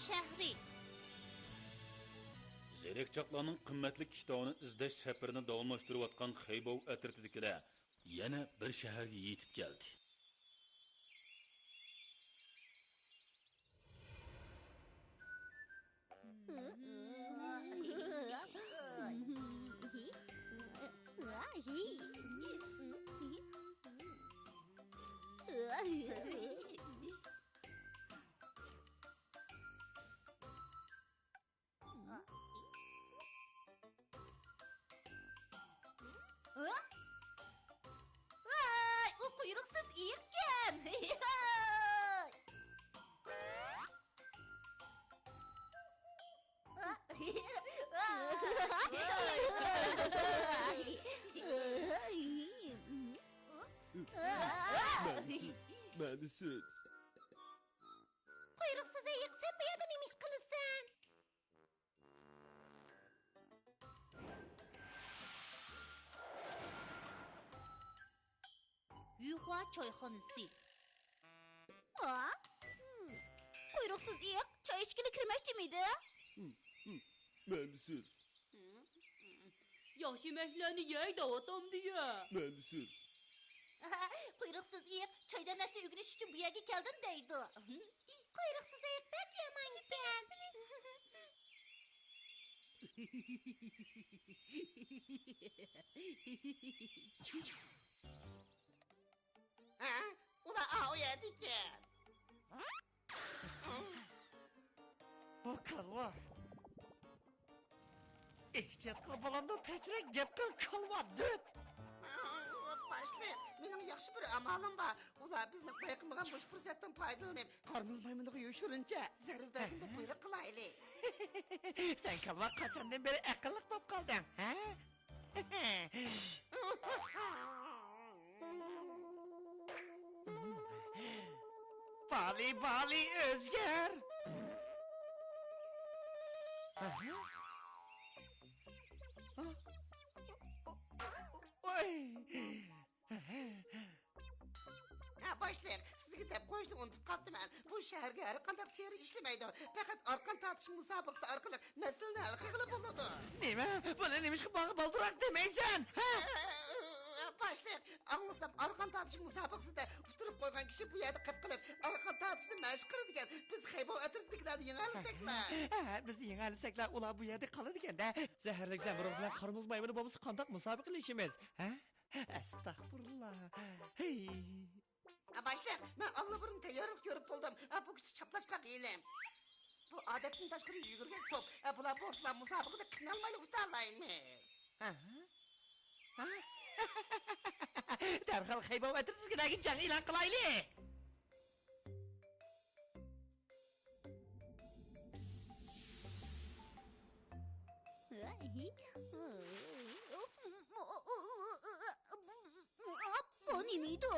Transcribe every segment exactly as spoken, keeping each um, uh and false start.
شەھىرى. زېرەكچاقلارنىڭ قىممەتلىك كىتابىنى ئىزدەش سەپىرىنى داۋاملاشتۇرۇۋاتقان خەيباۋ ئەترىتىدىكىلەر يەنە بىر شەھەرگە يېتىپ كەلدى. ۋاي، ئۇ قۇيرۇقسىز ئېيىقكەن! مەنىسىز، مەنىسىز. قۇيرۇقسىز ئېيىق، سەن بۇ يەردە نېمە ئىش قىلىسەن؟ يۈخۇا چايخانىسى. ھا؟ قۇيرۇقسىز ئېيىق چاي ئىچكىلى كىرمەكچىمىدى؟ مەنىسىز. ياخشى يېمەكلەرنى يەي دەۋاتامدۇ يە. مەنىسىز. قۇيرۇقسىز ئېيىق چاي دەملەشنى ئۆگىنىش ئۈچۈن بۇ يەرگە كەلدىم دەيدۇ. قۇيرۇقسىز ئېيىق بەك يامانكەن. ھە؟ ئۇلار ئاۋۇ يەردىكەن. بۇ كالۋا. ئېھتىيات قىل، بالامدىن پەسرەك گەپ قىل، كالۋا دۆت! باشلىق، مېنىڭ ياخشى بىر ئامالىم بار. ئۇلار بىزنى بايقىمىغان مۇشۇ پۇرسەتتىن پايدىلىنىپ، قارمۇز مايمۇنىغا يوشۇرۇنچە زەربە بەرگىنىدە بۇيرۇق قىلايلى. سەن كالۋا قاچاندىن بېرى ئەقىللىق بولۇپ قالدىڭ، ھە؟ بالى، بالى، ئۆزگەر! ۋاي! ھە، باشلىق، سىزگە دەپ قويۇشنى ئۇنتۇپ قاپتىمەن. بۇ شەھەرگە ھەر قانداق سېھىر ئىشلىمەيدۇ. پەقەت ئارقان تارتىش مۇسابىقىسى ئارقىلىق مەسىلىنى ھەل قىلغىلى بولىدۇ. نېمە؟ بۇنى نېمىشقا ماڭا بالدۇراق دېمەيسەن؟ ھە؟ باشلىق، ئاڭلىسام، ئارقان تارتىش مۇسابىقىسىدە ئۇتتۇرۇپ قويغان كىشى بۇ يەردە قېپ قېلىپ، ئارقان تارتىشنى مەشىق قىلىدىكەن. بىز خەيباۋ ئەترىتىدىكىلەرنى يېڭەلىسەكلا. ھە، بىز يېڭەلسەكلا، ئۇلار بۇ يەردە قالىدىكەن-دە. زەھەرلىك زەمبۇرۇغ بىلەن قارمۇز مايمۇنى بولمىسا قانداق مۇسابىقىلىشىمىز؟ ھە؟ ئەستەغپۇرۇللا. ھەي. باشلىق، مەن ئاللىبۇرۇن تەييارلىق كۆرۈپ بولدۇم. بۇ كۈچى چاپلاشقا بېلىم. بۇ ئادەتتىن تاشقىرى يۈگۈرگەن توپ. بۇلار بولسىلا مۇسابىقىدە قىينالمايلا ئۇتالايمىز. ھە؟ ھە؟ دەرھال خەيباۋ ئەترىتىدىكىلەرگە جەڭ ئېلان قىلايلى. بۇ نېمە ئىدى؟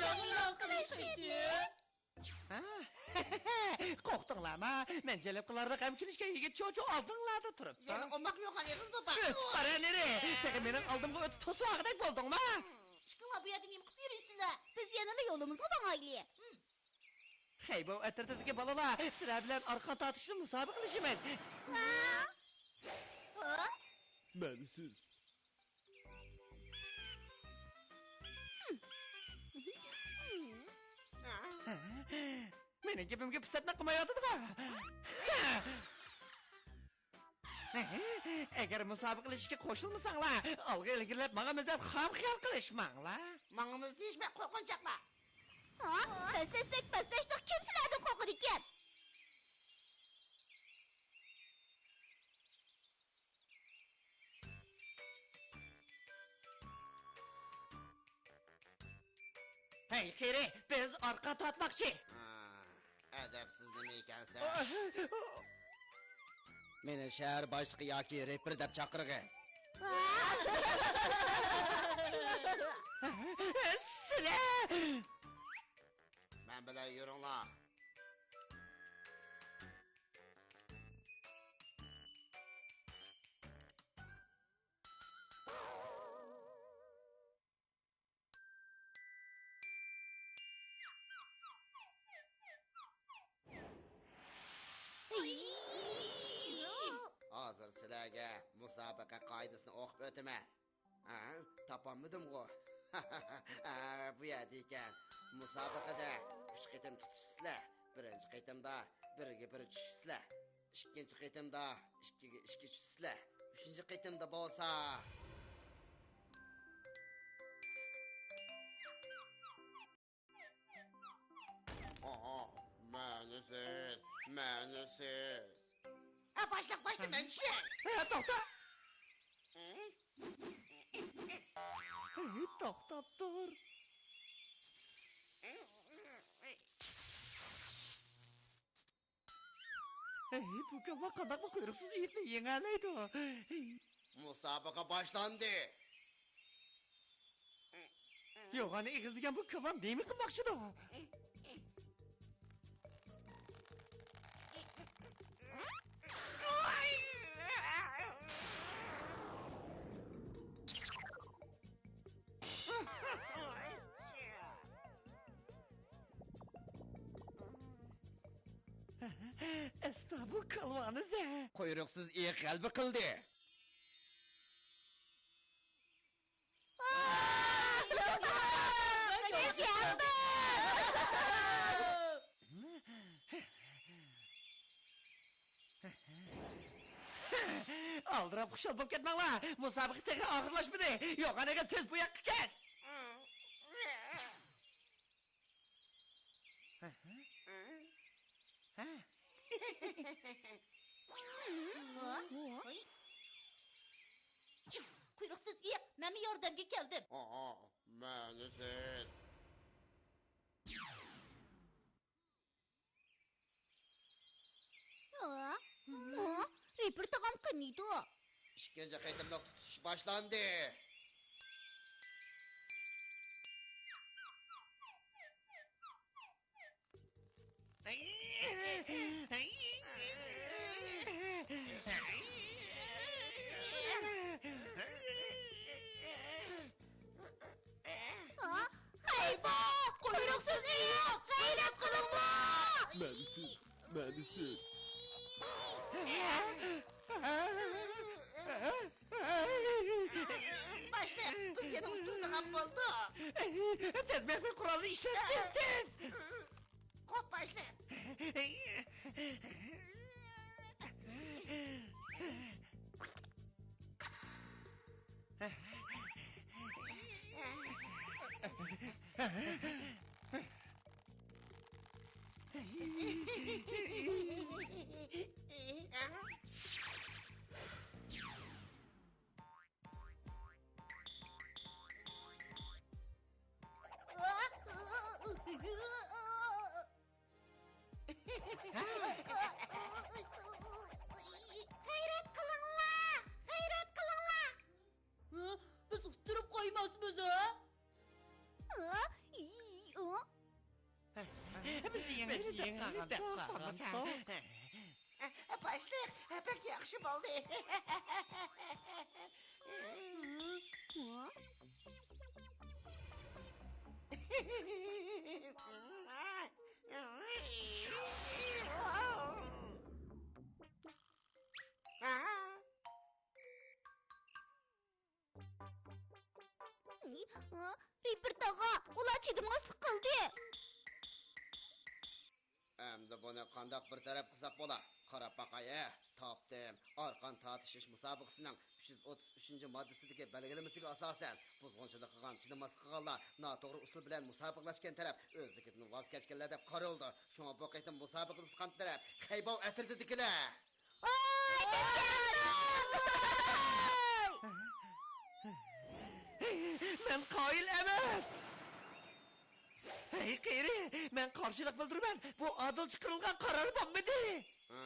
جەڭ ئېلان قىلىش خېتى. ھە؟ قورقتۇڭلارما؟ مەن جەلپ قىلارلىق ھەم كۈلۈشكەن يىگىت چوچۇ ئالدىڭلاردا تۇرۇپتۇ. يەنە ئوماق يوغان ئېغىز بوپا. قارا نېرى! تېخى مېنىڭ ئالدىمغا ئۆتۈپ توسۇۋالغۇدەك بولدۇڭما؟ ئىككىڭلار بۇ يەردە نېمە قىلىپ يۈرىسىلەر؟ بىز يەنىلا يولىمىزغا ماڭايلى. خەيباۋ ئەترىتىدىكى بالىلار، سىلەر بىلەن ئارقان تارتىشنى مۇسابىقىلىشىمىز. ھە؟ ھە؟ مەنىسىز. مېنىڭ گېپىمگە پىسەتنە قىلمايۋاتىدىغۇ. ئەگەر مۇسابىقىلىشىشكە قوشۇلمىساڭلار، ئالغا ئىلگىرىلەپ ماڭىمىز دەپ خام خىيال قىلىشماڭلار. ماڭىمىز دېيىشمەي قورقۇنچاقلار. ھا؟ پەسلەتسەك پەسلەشتۇق، كىم سىلەردىن قورقىدىكەن؟ ھەي، قېرى، بىز ئارقا تارتماقچى. ھا، ئەدەپسىز نېمە ئىكەنسەن؟ مېنى شەھەر باشلىقى ياكى رېپېر دەپ چاقىرغىن. سىلەر! مەن بىلەن يۈرۈڭلار. سىلەرگە مۇسابىقە قائىدىسىنى ئوقۇپ ئۆتىمەن. ھە، تاپالمىدىمغۇ؟ ھە، بۇ يەردە ئىكەن. مۇسابىقىدە ئۈچ قېتىم تۇتۇشىسىلەر. بىرىنچى قېتىمدا بىرگە بىر چۈشىسىلەر. ئىككىنچى قېتىمدا ئىككىگە ئىككى چۈشىسىلەر. ئۈچىنچى قېتىمدا بولسا، ئاھا، مەنىسىز، مەنىسىز. ھە، باشلىق، باشلىق، مەن چۈشەي. ھە، توختا. ھە؟ ھە، توختاپ تۇر. ھەي، بۇ كالۋا قانداقمۇ قۇيرۇقسىز ئېيىقنى يېڭەلەيدۇ؟ ھەي. مۇسابىقە باشلاندى. يوغان ئېغىز دېگەن بۇ كالۋا نېمە قىلماقچىدۇ؟ ئەستا بۇ كالۋانى زە. قۇيرۇقسىز ئېيىق غەلىبە قىلدى. ئالدىراپ خۇشال بولۇپ كەتمەڭلار. مۇسابىقە تېخى ئاخىرلاشمىدى. يوغان ئېغىز، تېز بۇ ياققا كەل. قۇيرۇقسىز ئېيىق، مەنمۇ ياردەمگە كەلدىم. ئاھا، مەنىسىز. ھا؟ ھا؟ رېپىر تاغام قېنىيدۇ؟ ئىككىنچى قېتىملىق تۇتۇش باشلاندى. ھا؟ غەيبە! قۇيرۇقسىز ئېيىق! غەيرەت قىلىڭلار! مەنىسىز، مەنىسىز. باشلىق، بىز يەنە ئۇتتۇرىدىغان بولدۇق. تېز مەخپىي قورالنى ئىشلەتكىن، تېز! خوپ، باشلىق. غەيرەت قىلىڭلار! غەيرەت قىلىڭلار! ھە؟ بىز ئۇتتۇرۇپ قويماسمىز، ھە؟ ھە؟ ئى، ئۇ. بىز يېڭىلدۇق، قاغان، قاغان. باشلىق، بەك ياخشى بولدى. رېپېر تاغا، ئۇلار چىدىمغا سىقىلدى. ئەمدى بۇنى قانداق بىر تەرەپ قىلساق بولا؟ قاراپ باقاي، ھە، تاپتىم. ئارقان تارتىشىش مۇسابىقىسىنىڭ ئۈچ يۈز ئوتتۇز ئۈچىنچى ماددىسىدىكى بەلگىلىمىسىگە ئاساسەن، بۇزغۇنچىلىق قىلغان، چىدىماسلىق قىلغانلار ناتوغرا ئۇسۇل بىلەن مۇسابىقىلەشكەن تەرەپ ئۆزلۈكىدىن ۋاز كەچكەنلەر دەپ قارىلىدۇ. شۇڭا بۇ قېتىم مۇسابىقىدە ئۇتقان تەرەپ خەيباۋ ئەترىتىدىكىلەر. ۋاي، كەتكەن! مەن قايىل ئەمەس! ھەي، قېرى، مەن قارشىلىق بىلدۈرىمەن. بۇ ئادىل چىقىرىلغان قارار بولمىدى. ھا،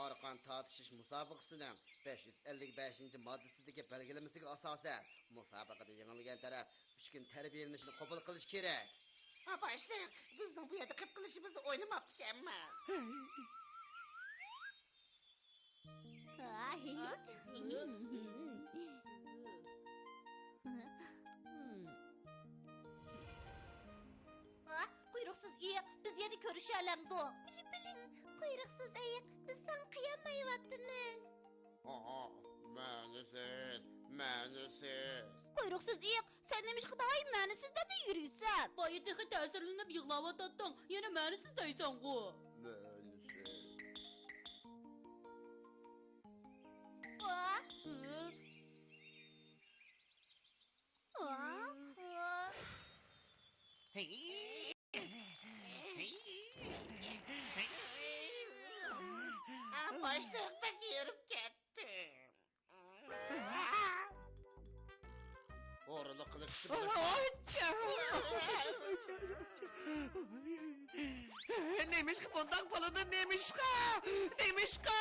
ئارقان تارتىشىش مۇسابىقىسىنىڭ بەش يۈز ئەللىك بەشىنچى ماددىسىدىكى بەلگىلىمىسىگە ئاساسەن، مۇسابىقىدە يېڭىلگەن تەرەپ ئۈچ كۈن تەربىيەلىنىشنى قوبۇل قىلىشى كېرەك. ھا، باشلىق، بىزنىڭ بۇ يەردە قېپ قېلىشىمىزنى ئويلىماپتىكەنمىز. ھا، قۇيرۇقسىز ئېيىق، بىز يەنە كۆرۈشەلەمدۇ؟ بىلىڭ، بىلىڭ، قۇيرۇقسىز ئېيىق، بىز ساڭا قىيالمايۋاتىمىز. ئاھا، مەنىسىز، مەنىسىز. قۇيرۇقسىز ئېيىق، سەن نېمىشقا دائىم مەنىسىز دەپلا يۈرىسەن؟ بايا تېخى تەسىرلىنىپ يىغلاۋاتاتتىڭ، يەنە مەنىسىز دەيسەنغۇ. مەنىسىز. ۋا! ۋا! ۋا! باشلىق، بەك ھېرىپ كەتتىم. ئورۇنلۇق قىلىپ ئىشىمنى. نېمىشقا بۇنداق بولىدۇ؟ نېمىشقا؟ نېمىشقا؟